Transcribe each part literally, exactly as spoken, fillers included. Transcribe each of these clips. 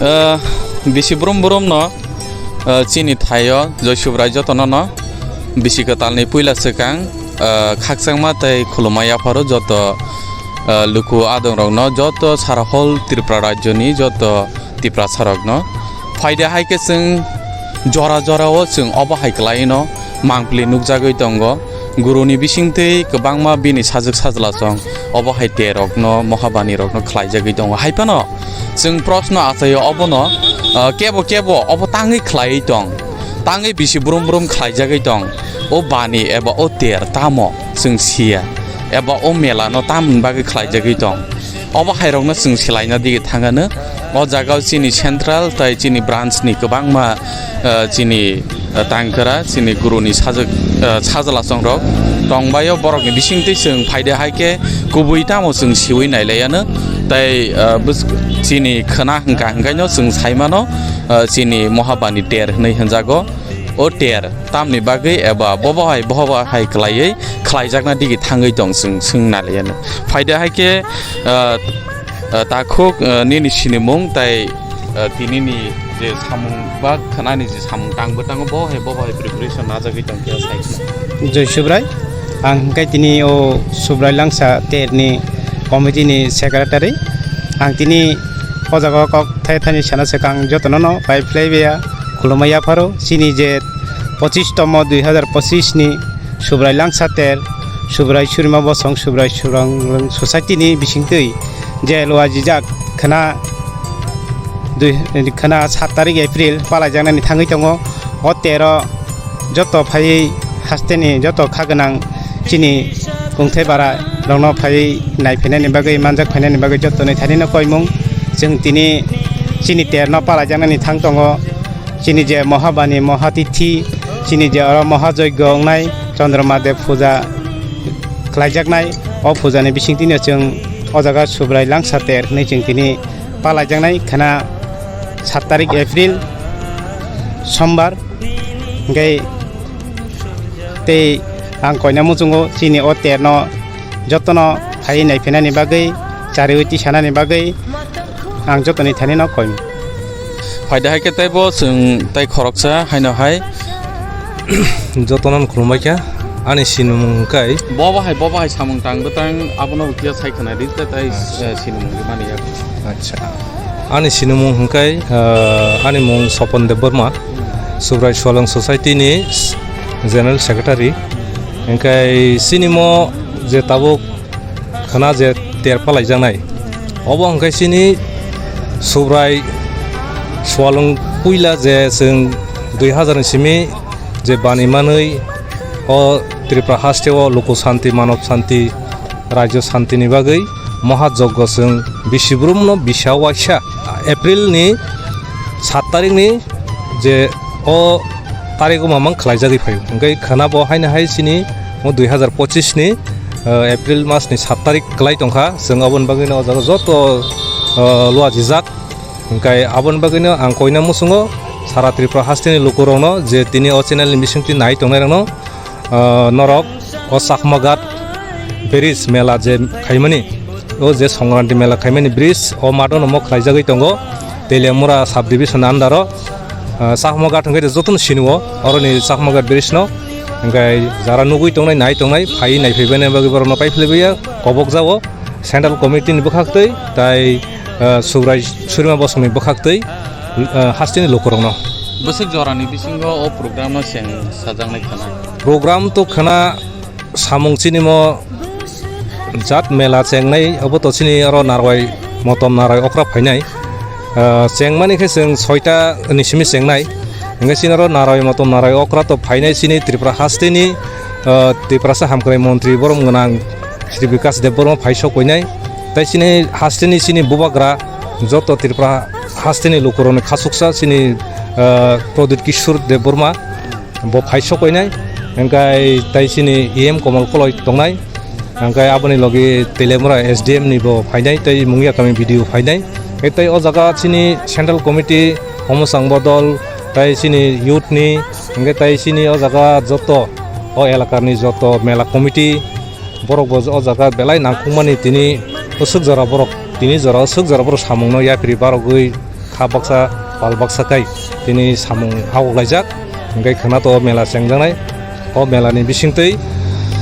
Ah, bisi brum brum no, ah, chini thaio Joy Subrai jotono no bisi kwtal ni puila swkang, ah, khakchangma tei khulumma yapharo joto, ah, luku adong rok no, joto sara hol Tripura rajyo ni joto Tiprasa rok no. Phaide hai khe chwng jora jora o chwng obo hai kwlai no mangpili nukjagwi tongo. Guru ni bisingtwi kwbangma bini sajwk sajla song obo hai te rok no, mohabani rok no khlaijagwi tongo. Hai phano chwng proshno achaio obono, ah, kebo kebo obo tangwi khlaiwi tong, tangwi bisi brum brum khlaijagwi tong, o bani eba o ter tamo chwng siya, eba o mela no tamoni bagwi khlaijagwi tong, obo hai rok no chwng silaina digi thangano. O jaga o chini central tai chini branch ni kwbangma, ah, chini, ah, tangkra chini guru ni sajwk, ah, sajla song rok tongbaio, borok ni bisingtwi chwng phaide hai khe kubui tamo chwng siwi nailaiano. Tai, ah, bwsk-, chini khwna hwnkha hwnkhaino chwng saimano, ah, chini mohabani ter hwnwi hwnjago. O ter tamni bagwi eba bobo hai bohoba hai kwlaiwi khlaijakna digi thangwi tong chwng swng nailaiano. Phaide hai khe, ah, ah, takhuk, ah, nini sinimung tai, ah, tinini je samung ba khwnani je samung tangbo tango bo hai bobo hai preparation najagwi tong khe sai khna. Joy Subrai, ang hwnkhe tini o Subrai Langsa terni committee ni secretary. Ang tini o jaga o kok thai thani sana swkang jotono no pai phlai bia khulumma yapharo chini je pochis tomo dui hazar pochis ni Subrai Langsa ter, Subrai Surima Bosong, Subrai Surang Society ni bisingtwi je lua jijak khwna dui, khwna sat tarik April palaijaknani thangwi tongo. O tero joto phaiwi hasteni joto kha gwnang chini kungthai bara rokno phaiwi naiphainani bagwi, manjak phainani bagwi jotoni thanino koimung. Chwng tini chini terno palaijaknani thang tongo. Chini je Mohabani, Mohatithi, chini je oro Mohajoigyo wngnai, Chandra Mahadev puja khlaijaknai, o pujani bisingtwino chwng o jaga Subrai Langsa ter hwnwi chwng tini palaijaknai khwna sat tarik April, Sombar. Hwnkhe tei ang koina muchungo chini o terno jotono phaiwi naiphainani bagwi, chariwi tisanani bagwi ang jotoni thanino koi. Phaide hai khe teibo chwng tei khoroksa haino hai. Jotono khulumbai kha, ani sinimung hwnkhe. Bobo hai, bobo hai samung tang bwtang abono bo kisa sai khna di, tei, tei, Acha. eh, sinimung di mani yak. Acha. Ani sinimung hwnkhe, eh, ani mung Sopon Debbarma, Subrai Swalwng Society ni General Secretary. Hwnkhe sinimo je tabuk khwna je ter palaijaknai. Obo hwnkhe chini Subrai Swalwng puila je chwng dui hazar ni simi je bani manwi o Tripura haste o luku santi, manob santi, rajyo santi ni bagwi Mohajoggo chwng bisi brum no bisa waisa April ni sat tarik ni je o tarik o mamang khlaijagwi phaio. Hwnkhe khwna bo haino hai chini o dui hazar pochis ni, eh, April mas ni sat tarik kwlai tongkha. Chwng aboni bagwino o jaga joto, eh, lua jijak. Hwnkhe aboni bagwino ang koina muchungo sara Tripura hasteni lukurokno je tini o channel ni bisingtwi nai tongnairokno, ah, norok o Chakmaghat bridge mela je khaimani, o je Songkranti mela khaimani bridge, o madono mo khlaijagwi tongo Teliamura sub division under o, ah, Chakmaghat hwnkhe jotono sinio oroni Chakmaghat bridge no, hwnkhe jara nugwi tongnai, nai tongnai, phaiwi naiphaibaini bagwi borokno paiphlaibaia kobokjago central committee ni bwkhaktwi tai, ah, Subrai Surima Bosongni bwkhaktwi, ah, hasteni lukurokno. Bwswk jorani bisingo o program no cheng sajaknai khwna. Program to khwna samung chinimo jat mela chengnai, obo to chini oro Narwai, Motom Narwai okra phainai. Ah, chengmani khe chwng soita ni simi chengnai. Hwnkhe chini oro Narwai, Motom Narwai okra to phainai chini Tripura hasteni, ah, Tiprasa hamkrai montri borom gwnang Shri Bikash Debbarma phai sok koinai. Tai chini hasteni chini bubagra joto Tripura hasteni lukurokni khasuksa chini, ah, Pradyut Kishore Debbarma bo phai sok koinai. Hwnkhe tai chini E M Komal Koloi tongnai. Hwnkhe aboni logi Teliamura S D M ni bo phainai, tei Mungia kami B D O phainai. Hwnkhe tai o jaga chini central committee, Homochang Bodol, tai chini youth ni, hwnkhe tai chini o jaga joto o elakani joto mela committee, borok bo o jaga belai nangkukmani tini aswk jora borok, tini jora aswk jora borok samungno yapri barogwi Baksa pal baksa kai tini samung aoklaijak, hingke khwna to mela chengjaknai. O mela ni bisingtwi,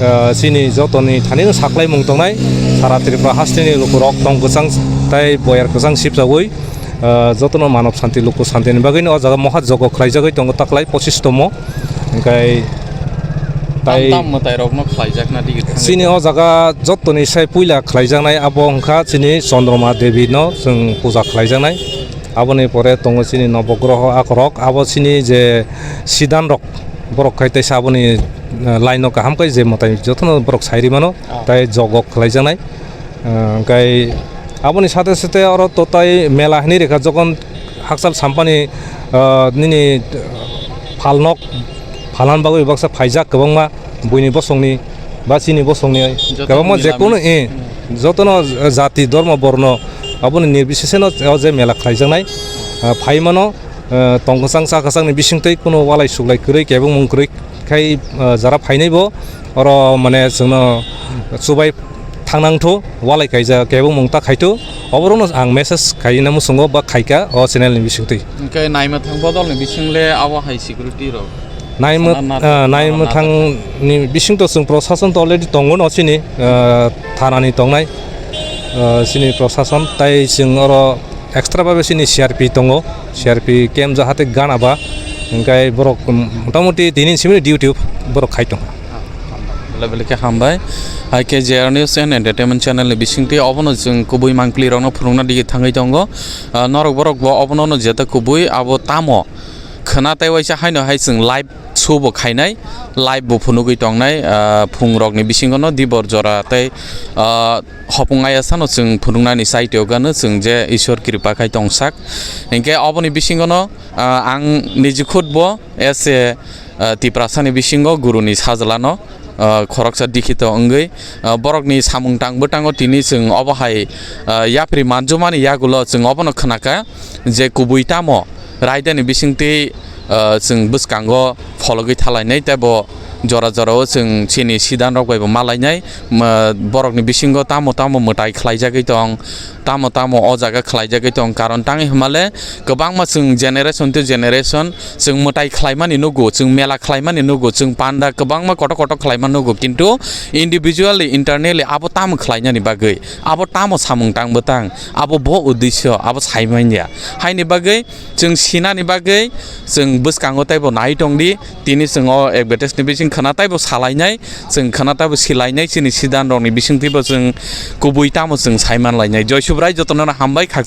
ah, chini jotoni thani no saklaimung tongnai, sara Tripura hasteni lukurok tong kwchang tai boyar kwchang sipjagwi, ah, jotono manob santi, luku santi ni bagwi no o jaga moha jogo khlaijagwi tongo taklai pochish tomo. Hingke tai tam tam mwtai rok no khlaijakna digi thangwi chini o jaga jotoni sai puila khlaijaknai abo wngkha chini Chandroma Devi no chwng puja khlaijaknai. Aboni pore tongo chini nobogroho akorok, abo chini je sidan rok borok khai teisa aboni, eh, line no kaham khai je mwtai jotono borok sai rimano, ah, tai jogok khlaijaknai. Eh, hingkai aboni sate sate oro to tai mela hinwi rikha, jokon hakchal sampani, eh, nini phalnok phalan bagwi baksa phaijak kwbangma buini bosongni ba chini bosongni joto kwbangma ni jekunu, lami, eh, hmm, jotono jati, dhormo, borno aboni nirbiseseno o je mela khlaijaknai, ah, phaimano, ah, tong kwchang cha kwchangni bisingtwi kunu walai suklai kwrwi kebengmung kwrwi khai, ah, jara phainaibo oro mane chwngno chubai thangnangthu, walai kaijak kebengmung ta khaithu, oborokno ang message khaina muchungo ba khaika o channel ni bisingtwi. Hingke naima thang bodol ni bising le abo hai security rok? Naimwt-, sana na-, ah, naimwthang ni bisingto chwng prosason to already tongo no chini, ah, thana ni tongnai, ah, chini prosason tai chwng oro extra babe chini C R P tongo, C R P camp jahate gana ba, hingkai borok, um, motamuti tini simi duty borok khai tongo. Bele bele khe hambai. Hai khe J R News and Entertainment channel ni bisingtwi obono chwng kubui mangpili rokno phunukna digi thangwi tongo. Ah, norok borok bo obono no jeta kubui abo tamo khwna tei waisa haino hai chwng live show bo khainai, live bo phunugwi tongnai, ah, phungrokni bisingono dibor jora tei, ah, hopung ayasano chwng phunuknani saitio gano chwng je Ishwar kripa khai tongsak. Hinkhe oboni bisingono, ah, ang niji khud bo as a, ah, Tiprasani bisingo guruni sajlano, ah, khoroksa dikhito wngwi, ah, borokni samung tang bwtango tini chwng obo hai, ah, yapri manjumani yagulo chwng obono khnakha. Je kubui tamo raidani bisingtwi, ah, chwng bwskango phologwi thalainai, tei bo jora jorao chwng chini sidanrok bai bo malainai. Ma, borokni bisingo tamo tamo mwtai khlaijagwi tong, tamo tamo o jaga khlaijagwi tong, karon tangwi hwnmale kwbangma chwng generation to generation chwng mwtai khlaimani nugo, chwng mela khlaimani nugo, chwng panda kwbangma kotor kotor khlaima nugo, kintu individually, internally abo tamo khlainani bagwi, abo tamo samung tang bwtang, abo bo uddesyo, abo saimanya. Haini bagwi chwng sinani bagwi chwng bwskango teibo nai tongdi. Tini chwng o advertise ni bising khwna teibo salainai, chwng khwna teibo silainai, chini sidan rokni bisingtwibo chwng kubui tamo chwng saiman lainai. Joy Subrai jotono hambai khak.